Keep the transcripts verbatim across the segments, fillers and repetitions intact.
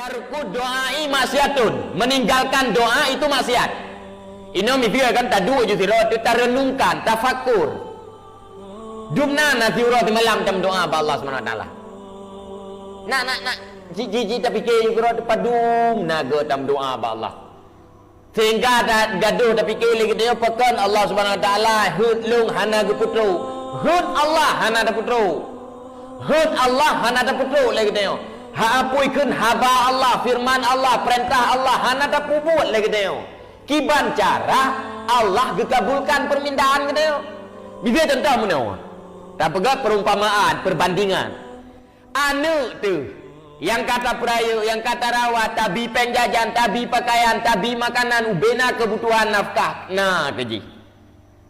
Tarkud doa i maksiatun, meninggalkan doa itu maksiat. Inoe miseue kan taduek ju sidroe teuh tarenungkan, tafakur. Dumna na siuroe simalam tameudoa bak Allah Subhanahu Wa Taala. Nak, nak, nak, ji, ji, ji tapike ju sidroe teuh padum na geu tameudoa bak Allah. Sehingga ta-, gadoh tapike lé geutanyoe pakon Allah Subhanahu Wa Taala heuet lôn hana geupeutrok. Heuet Allah hana tapeutrok. Heuet Allah hana tapeutrok lé geutanyoe. Ha apui kheun haba Allah, firman Allah, peurintah Allah hana tapeubuet lé geutanyoe. Kiban cara Allah geukabulkan peumintaan geutanyoe? Bibie contoh meunoe. Tapeugah perumpamaan, perbandingan. Aneuk teuh, nyang ka tapeurayeuk, nyang ka tarawat, tabi péng jajan, tabi pakaian, tabi makanan, ubena keubutuhan nafkah, na keu jih.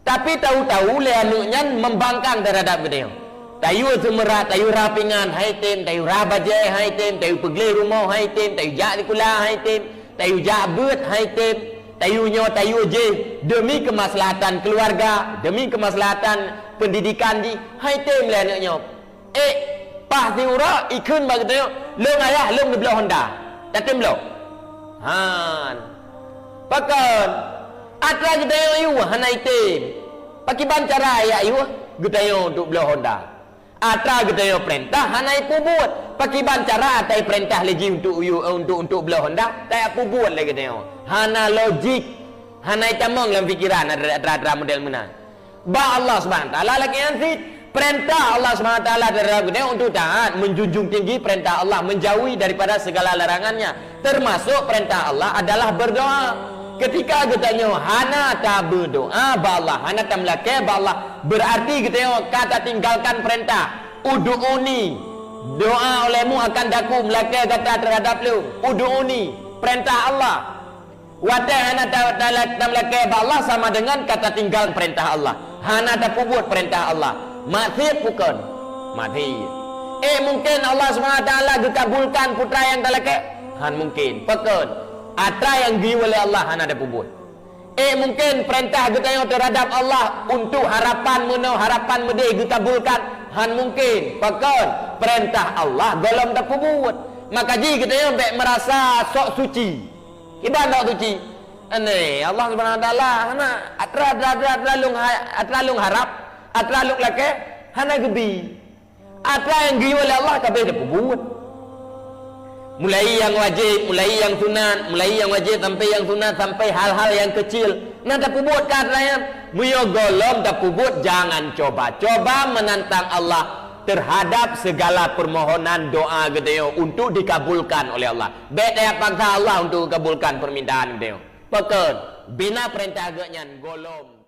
Tapi tahu-tahu lé aneuk nyan membangkang terhadap geutanyoe. Tayue seumeurah, tayue rah pingan, hai tem, tayue rah bajée, hai tem, tayue peugleh rumoh, hai tem, tayue jak sikula, hai tem, tayue jak beuet, hai tem, tayue nyoe, tayue jéh, demi kemaslahatan keluarga, demi kemaslahatan pendidikan jih, hai tem lé aneuk nyoe. Eh, paih siuroe ikheun bak geutanyoe, "Lôn ayah, lôn neubloe Honda. Tatem bloe." Han. Pakon? Atra geutanyoe yue hana item. Pakiban cara ayah yue geutanyoe untuk bloe Honda? Atra geutanyoe peurintah hana ipeubuet. Pakiban cara atra ipeurintah lé jih untuk yue, untuk, untuk bloe Honda? Tajak peubuet lé geutanyoe. Hana logik. Hana itamong lam pikiran atra-atra model meunan. Bak Allah Subhanahu Wa Taala lagée nyan cit. Peurintah Allah Subhanahu Wa Taala terhadap geutanyoe untuk taat, menjunjung tinggi peurintah Allah, menjauhi daripada segala larangan-Nya. Termasuk peurintah Allah adalah berdoa. Ketika geutanyoe hana tabeudoa bak Allah, hana tameulakée bak Allah, berarti geutanyoe ka tatinggalkan peurintah. "Ud'uni, doa olehmu akan daku, meulakée gata terhadap Lôn." "Ud'uni", peurintah Allah. Watée hana ta-, ta-, tameulakée bak Allah sama dengan ka tatinggal peurintah Allah. Hana tapeubuet peurintah Allah. Maksiet bukon? Maksiet. Eh, mungken Allah Subhanahu Wa Taala geukabulkan peue nyang talakée? Han mungken. Pakon? Atra nyang geuyue lé Allah hana tapeubuet. Eh, mungken peurintah geutanyoe terhadap Allah untuk harapan meunoe, harapan meudeh geukabulkan? Han mungken. Pakon? Peurintah Allah gohlom tapeubuet. Maka jih geutanyoe bék meurasa sok suci. Kiban dak suci? Aneh, Allah Subhanahu Wa Taala hana atra, atra, atra, atra lôn ha-, atra lôn harab, atra lôn lakée, hana geubi. Atra nyang geuyue lé Allah ka bék tapeubuet. Mulai nyang wajéb, mulai nyang sunat, mulai nyang wajéb sampai nyang sunat, sampai hal-hal nyang keucil, na tapeubuet ka atra nyan. Meunyoe gohlom tapeubuet, jangan coba-coba menantang Allah terhadap segala permohonan doa geutanyoe untuk dikabulkan oleh Allah. Bék tajak paksa Allah untuk kabulkan permintaan geutanyoe. Pakon? Bina peurintah Geuhnyan gohlom.